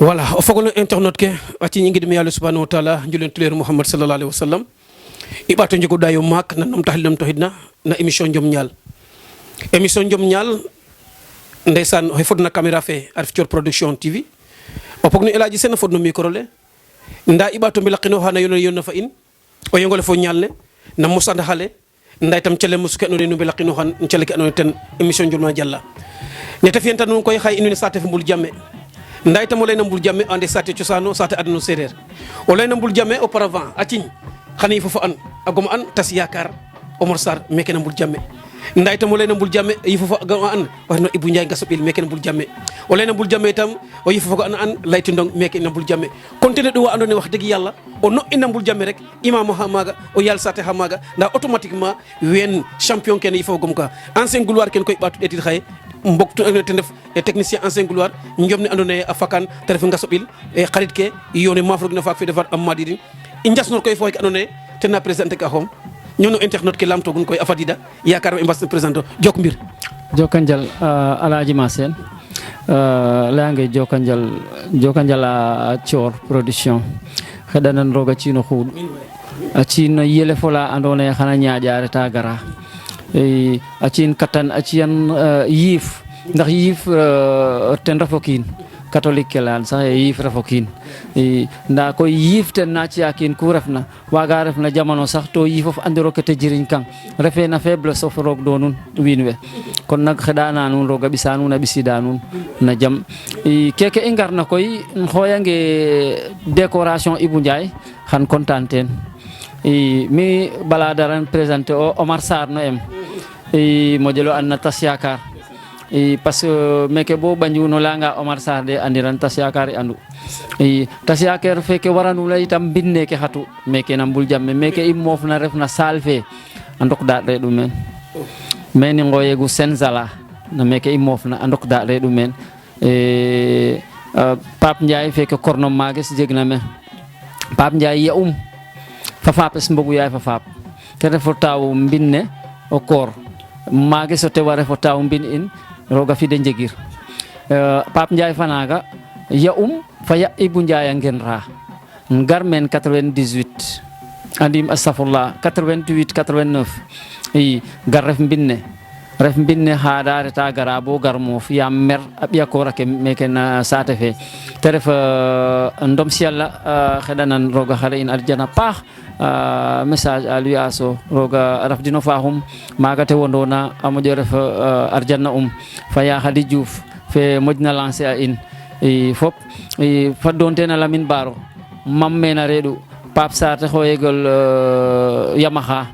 Voilà, o fogole internet ke ati ñi ngi dum yalla subhanahu wa ta'ala julen tuleer Muhammad sallallahu alaihi wasallam ibato njego dayo mak na nam tahlilum tohidna na émission Njom Ñaal ndaysan o fodna caméra fe Arfitor Production TV o pogno elaji sen fodno micro le nda ibato bi laqino hana yonna fa in o yongole fo ñalne na musanda hale nday tam cele musuke no renu bi laqino han cele ke no ten émission Njom Ñaal ne tafienta non koy xay inu sate fu mbul jamme nday tam lay nambul jamme ande sate ciosano sate adno serer o lay nambul jamme auparavant atiñ xani fofu an agom an tas yakar Omar Sarr meke nambul jamme nday tam lay nambul jamme yifofu agom an waxno Ibou Ndiaye gasobil meke nambul jamme o lay nambul jamme tam o yifofu an layti ndong meke nambul jamme kontene do andone wax deug yalla o no nambul jamme rek imam hamaga o yal sate hamaga nda automatiquement wen champion ken yifofu gom ka ancien gloire ken koy batu etit xaye mbok te def technicien ancien gloire ñom ni andone afakan te def ngasobil e xarit ke yone mafrog na fak fi defat am madidin i njassnor koy foy ke andone te na présenter ka xom ñono internet ke lamto gun koy afadida yakar e mbass présenter jok mbir jokanjal alaaji masen laange jokanjal a Thior production xedanan roga ci no xuud a ci no yele fola andone xana ñaajaare ta gara a ciin katan a ciyan yiif ndax yiif ten rafokin catholique ke lan sax yiif rafokin nda koy yiif ten na ci yakin ku refna waga refna jamono sax to yifof andiro ke te jiriñ kang refe na faiblesse of roog do nun wiin we kon nak xedana nun roga bisa nun a bisida nun na jam keke i ngarna koy xoyange décoration Ibou Ndiaye xan content ten mi bala daran présenter o Omar Sarr no em modelo anna tas yakar parce que meke bo banju no langa Omar Sarr de andiran tas yakar andu tas yakar feke waranu la itam binne ke hatu meke nambul jamme meke imof na refna salve andok da re men meni ngoyegu senzala na meke imof na andok da re men Pap Ndiaye feke korno mages jegna me Pap Ndiaye ya fafap es mbogu yaay fafap te refo taw mbinne o koor mage so te ware fo taw mbin in roga fide njegir Pap Ndiaye fanaga ya fa ya Ibou Ndiaye ngen ra ngar men 98 andim astafurlah 88 89 gar ref mbinne haadare ta gara bo gar mof ya mer abiya ko rake meke na sate fe te ref ndom si yalla xedanan roga xale in aljana paax message à lui aso roga raf dino fahum maga te wondona amojo ref arjanna fa ya Khady Diouf fe modna lancer a in fop fa donte na Lamine Baro mam mena redu Pape Sarr te xoyegol Yamaha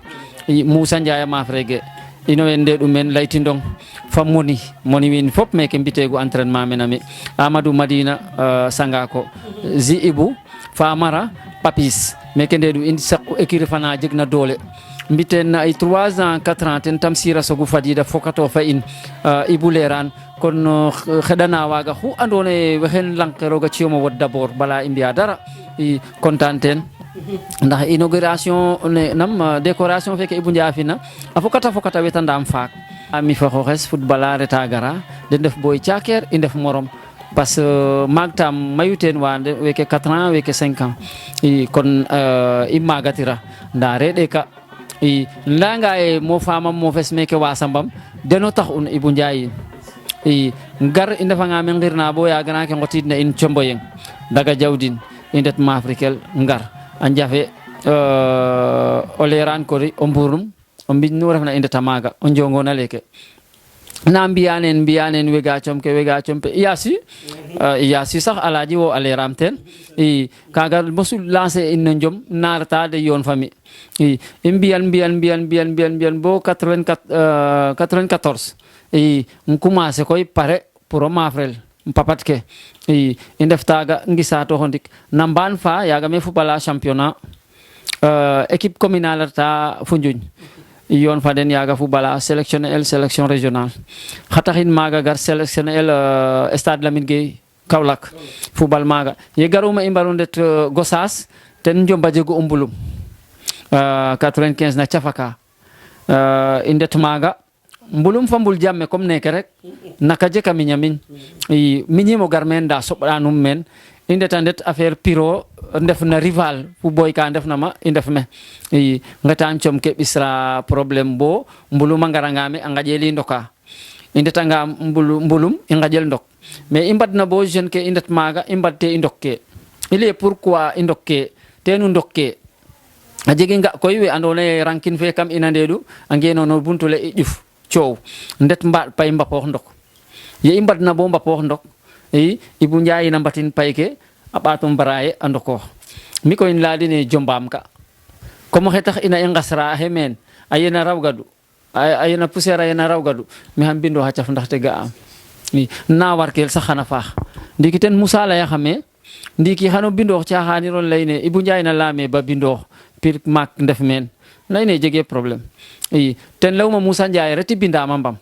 Moussa Ndiaye ma frege ino wende dum men laytindong fa moni win fop meke mbitegu entraînement menami Amadou Madina Sangako Zi Ibou Famara Papis meke ndedu indi sakku ekiri fana jegna dole mbiten ay 3 ans 4 ans ten tam sira sogu fadida fokato fa in Ibou Leran kon xedana waga hu andone wehen lankero ga cioma wad d'abord bala india dara kontanten ndax inauguration ne nam décoration feke Ibou Ndiaye fina a fokata wetandam faak ami fa xoxes footballeur ta gara den def boy tiaker i def morom parce que magtam mayuten wa weke 4 ans weke 5 ans kon i magatira nda rede ka ndanga e mo fama mo fes meke wasambam deno tax un Ibou Ndiaye ngar i ndefanga men ngirna bo ya gana ke ngotidna in comboyeng daga jawdin indet ma afrikel ngar anjafe o leran kori o mburum o mbinnu refna indeta maga o jongona leke na mbiyanen wega compe yasi sax alaji wo aleram ten kaga mosul lancer in njom narta de yon fami mbiyan bo 94 commencé koy pare pour o mafrel papat ke indef taga ngisa to hondik namban fa yaga me football championnat équipe communale ta Foundiougne yon fa den yaga football sélection régionale khatahin maga gar sélectionnel stade Lamine Gueye Kaolack football maga ye garuma imbalondet Gossas ten jomba jego umbulum 95 na Cafaka indet maga mbulum fambul jamme comme neke rek naka je ka minyamin minyimo garmen da sobranum men indeta ndet affaire piro ndefna rival fu boy ka ndefna ma indef me i ngata chom ke bisra problème bo mbuluma ngarangame anga jeli ndoka indeta nga mbulum ingajel ndok mais imbadna bo jeune ke indet maga imbadte indokke il est pourquoi indokke tenu ndokke a jegi nga koy we andone rankin fe kam ina ndedu angeno no buntule e dif ciow ndet mba pay mbapo ndok ye imbadna bo mbapo ndok ibu njaay na mbatin payke abatum baraye andoko mi ko in laadine jombam ka comme xetax ina ngasra hemen ayena rawgadu ayena poussière ayena rawgadu mi ham bindo ha ciaf ndaxte ga am ni na warkel sax xana faax ndiki ten Moussa la ya xame ndiki xano bindo ci xani ron layne ibu njaay na lame ba bindo pir mak ndef men layne jege problème ten lawma Moussa Njaay reti bindama mbam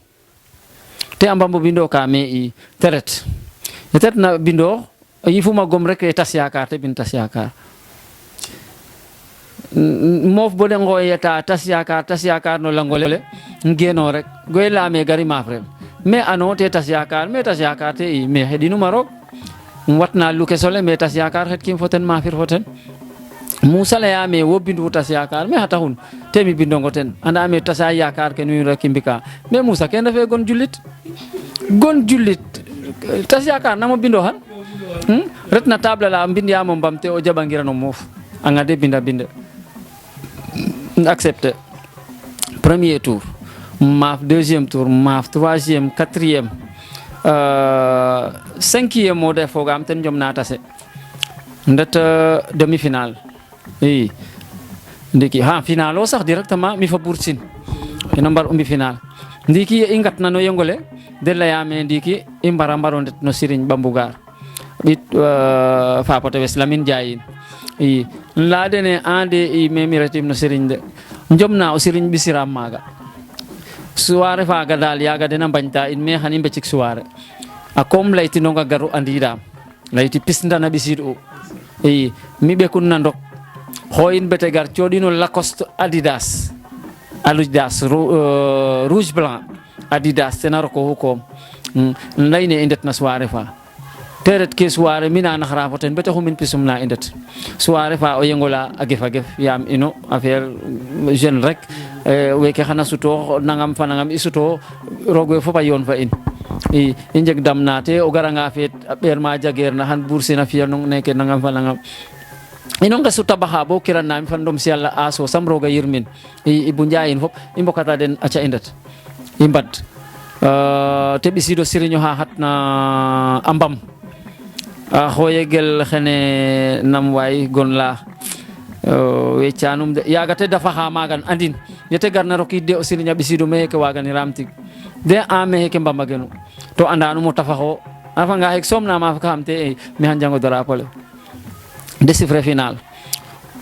te ambam bo bindo ka me teret peut-être na bindo yifuma gom rek tas yaakaar te bin tas yaakaar moof bo de ngoyeta tas yaakaar no langole ngeno rek goy lame gari mafrem mais ano te tas yaakaar te mais hedinu marok watna lu kesole mais tas yaakaar het kim foten mafir foten Moussa la yame wo bindu tas yaakaar mais hata hun te mi bindongo ten anda me tas yaakaar ke nu rek mbika mais Moussa ken refe gon jullit tas yaakaar nama bindo han retna table la mbindi ya mom bamte o jabangira no mof anga de binda accepté premier tour maf deuxième tour maf troisième quatrième cinquième mo def fogam ten jom na tassé ndet demi finale ndiki finale o sax directement mi fa boursin ina mbar umbi finale ndiki ingat na no yengole de la yame ndiki imbara mbaro ndet no Serigne Bambougar bit fapote wes Lamine Diayin laadene ande memi retim no Serigne de njomna o Serigne bisira maga soirée faga dal yaga dena bañta in me hani becik soirée akom layti nonga garu andidam layti pisndana bisido mi be kunna ndok hoyin bete gar ciodino Lacoste Adidas rouge blanc Adidas tenaro ko hukom layne indet na soirée fa teret ke soirée mina na khara foten bete humin pisum na indet soirée fa o yengola agef yam ino affaire jeune rek weke xana suto nangam fa nangam isuto rogo fo pa yon fa in injek damnate o garanga fet ber ma jager na han bursina fiya non neke nangam fa nangam ino nga suta baha bo kiran nam fa ndom si Allah aso sam roga yirmin ibu njaayin fop imbokata den acha indet imbad te bisido siriño ha hatna ambam hoyegel xene nam way gon la we canum de yaga te dafa ha magan andin yete garna roki de o siriña bisido me ke wagani ramti de ame ke mbamagenu to andanu mo tafaho afa nga hek somna ma fa kamte mi hanjango dara pole décifre final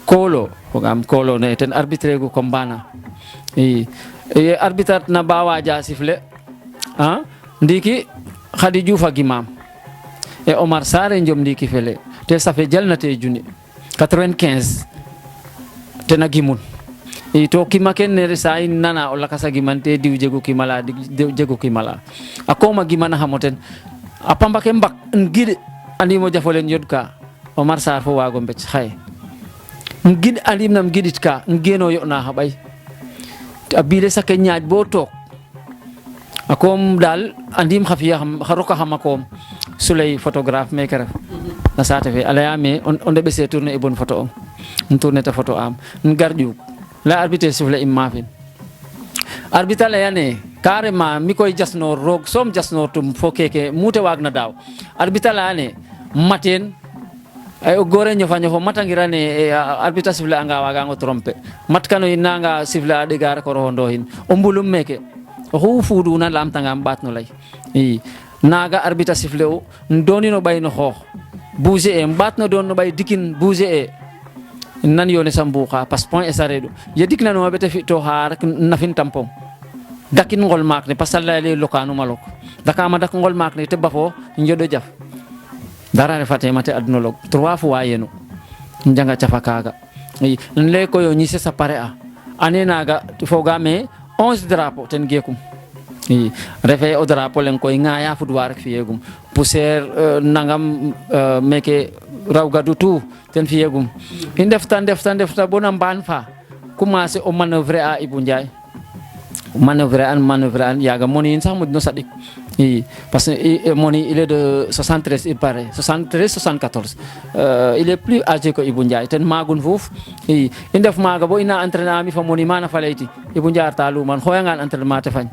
kolo fogam kolo ne ten arbitre go kombana arbitrat na bawa ja sifle ndiki Khady Diouf ak imam e Omar Sare njom ndiki fele te safe jalnate juni 95 te nagimun to kima ken ne sai nana o lakasa gimante diw jego kimala akoma gimana hamoten apamba ke mbak ngid andi mo jafolen yodka Omar Sar fo wago mbecc xay ngid andim nam gidit ka ngeno yo na habay abile sa kenyaj bo tok akom dal andim khafiya kharoka hamakom sulay photographe maker na sate fe alayame on de bese tourner e bonne photo on tourner ta photo am ngardiou la arbitre sifle imafin arbitre la yane carrément mi koy jasno rog som jasno tum fo keke mute wagna daw arbitre la yane maten ay gore ñofa matangirane arbitre sifle anga waga ngo tromper matkano inanga sifle ade gar ko rondo hin o mbulum meke o fudu na lam tangam batno lay naga arbitre sifle o ndoni no bayno xoox bouger e batno don no bay dikin bouger e nan yone sambuka pas point esaredo ye dikna no bete fi to har nafin tampon dakin ngol mak ne pasalla le lokanu malok dakama dak ngol mak ne te bafo njodo jaf dara refate mate adnolog 3 fois yeno njanga cafa kaga le ko yo nyise sa pare a ane naga fogame 11 drapeau ten gekum refe o drapeau len koy ngaya fudwa rek fiyegum poussière nangam meke raw gadu tout ten fiyegum i ndefta bona mbaan fa commencer o manoeuvrer a Ibou Ndiaye manœuvrer an yaga moni in sax modno sadik parce que moni il est de 73 il paraît 74 il est plus âgé que Ibou Ndiaye ten magun fouf i ndef maga bo ina entraînement mi fa moni mana fa leyti Ibou Ndiaye talu man xoyangan entraînement te fañ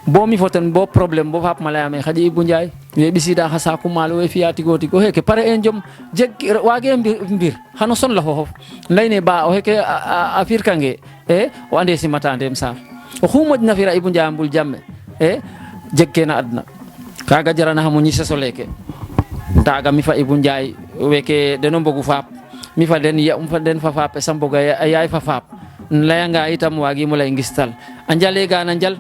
bo mi foten bo problème bo fap malaya me xadi Ibou Ndiaye we bisida xa saku malo we fiya tigo heke pare en jom jeg wage mbir xano son la xoxof layne ba o heke a firkange o ande simata ndem sa o xumoj na fira Ibou Ndiaye mbul jamme jeg kena adna kaga jarana xamo ñi seso leke taga mi fa Ibou Ndiaye weke deno mbogu fap mi fa den ya fa den fa fap sam boga yaay fa fap layanga itam wagi mo lay ngistal anjale ga na njal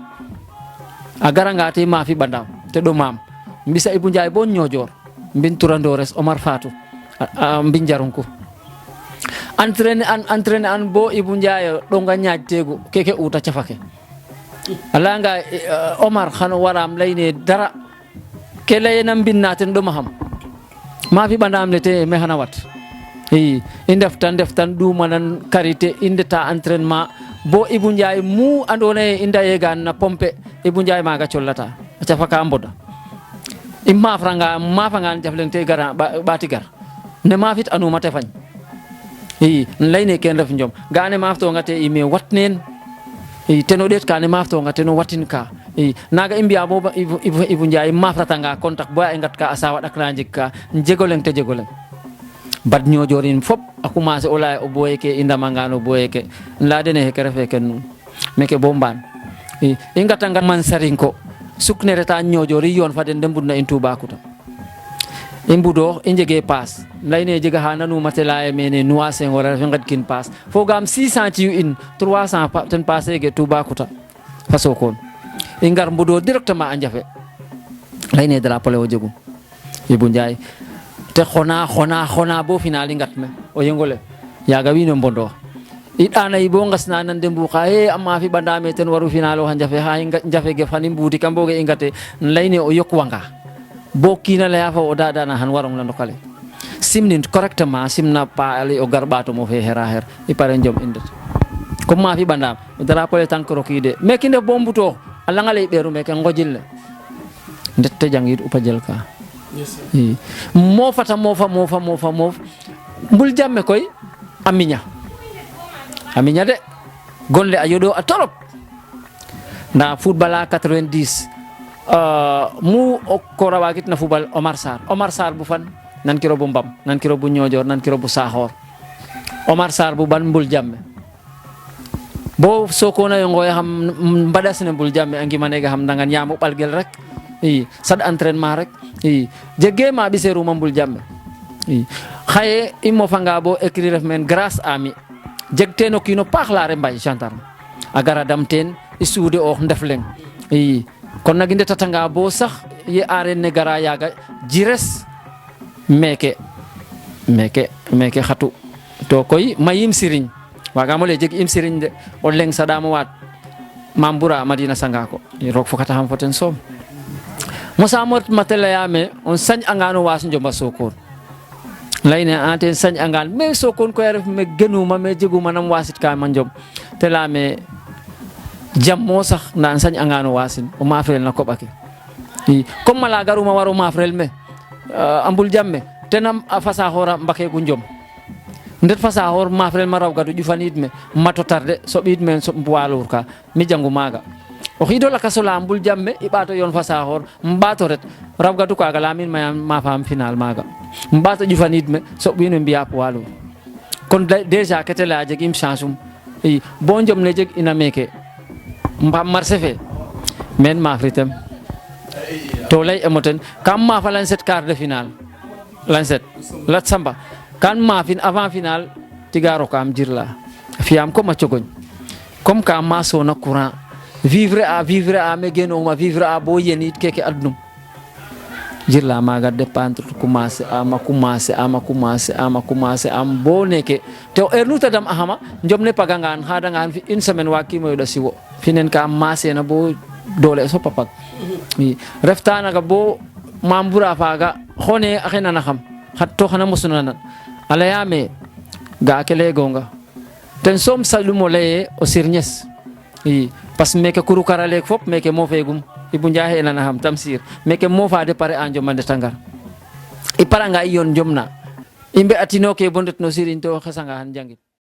a garanga te ma fi bandaw te do mam mbisa Ibou Ndiaye bon ñojor mbin turandores Omar Fatou mbin jarunku entraîner an bo Ibou Ndiaye do nga ñaaj tego keke uta cafake alanga Omar khano waram layne dara ke layena mbinnaten do maham ma fi bandam le te me hana wat indeftan du manan karité indeta entraînement bo Ibou Ndiaye mu andone inda yegan na pompe Ibou Ndiaye maga collata cafaka mboda imma franga ma fangan jaflente gara batigar ne ma fit anu mate fañ layne ken ref njom gane mafto ngate ime watnen teno det kane mafto ngate no watin ka naga imbiya bo Ibou Ndiaye mafratanga contact bo ay ngat ka asawa dakna jikka jegolen te jegolen bad ñojorin fop a commencé o lay o boyeke indama ngano boyeke ladene heke refe ken meke bomban i ngata ngat man sarinko sukne reta ñojori yon faden dembudna in Toubacouta i mbudo i njege pass layne jega ha nanu matela mene nuasen wara refe ngadkin pass fogam 600 ci in 300 ten passé ge Toubacouta fa Sokone i ngar mbudo directement a njafe layne drapeau o jegum Ibou Ndiaye te xona bo final i ngat me o yengole yaga wino mbondo i dana yi bo ngasna nan dembu xa amma fi bandame ten waru final o njafe ha njafe ge fani mbudi kamboge i ngate layne o yokwanga bo kina la yafa o dana han warong la ndokale simnin correctement simna pa ali o garbato mo fe hera her i pare njom indet comme ma fi bandam dara pole tan krokide me kinde bombuto alla ngale beru me ke ngojille ndette jangid upajel ka mofa mbul jamme koy aminya de golle a yodo a torop na football a 90 mu ko rawagit na football Omar Sarr bu fan nan kiro bu mbam nan kiro bu ñojor nan kiro bu sahor Omar Sarr bu ban mbul jamme bo Sokone yo ngoy xam mbadasne mbul jamme angi manega xam dangan yamu balgel rek sad entraînement rek jege ma bi seru mambul jamme xaye imo fanga bo écrire men grâce à mi jegte no kino pax la re mbay gendarme agara damten isude o ndefleng kon nag inde tatanga bo sax ye are ne gara yaga jires meke xatu to koy mayim sirigne waga mo le jeg im sirigne de o leng sadama wat mambura Madina Sangako rok fokata ham foten som Musa mot matela yame on sañ angano was njomba Sokone layne ante sañ angan me Sokone ko ref me genuma me jeguma nam wasit ka man jom telame jam mo sax nan sañ angano wasin o mafrel na kobake comme mala garuma waro mafrel me ambul jamme tenam fasa hora mbake gu njom ndet fasa hor mafrel ma raw gadu jufanit me mato tarde so bit men so walur ka mi jangu maga o xido la kasola mbul jamme ibato yon fasa hor mbato ret rawgatu kaga lamin ma fam final maga mbato jufanit me so bino mbiya walu kon déjà kete la jeg im chansum bo njom ne jeg ina meke mbam marché fe men ma fritem to lay emoten kam ma fa lan set quart de finale lan set lat samba kan ma fin avant final tigaro kam jirla fiam ko ma cogoñ comme ka ma so na courant vivre à me geno ma vivre à bo yenit keke adnum jirla maga dépendre commencer am bo neke to ernuta dam ahama njomne pagangan hadangan fi une semaine waki moy do siwo finen ka masse na bo dole so papak reftana ga bo mambura faga khone akhena na kham khatto khana musuna ala yame ga kele gonga ten som salumo le o sirnyes pas meke kuru karale fop meke mo fegum ibu njahe na ham tamsir meke mo fa de pare anjo mande tangar i paranga iyon jomna imbe atino ke bondet no sirin to khasanga han jangit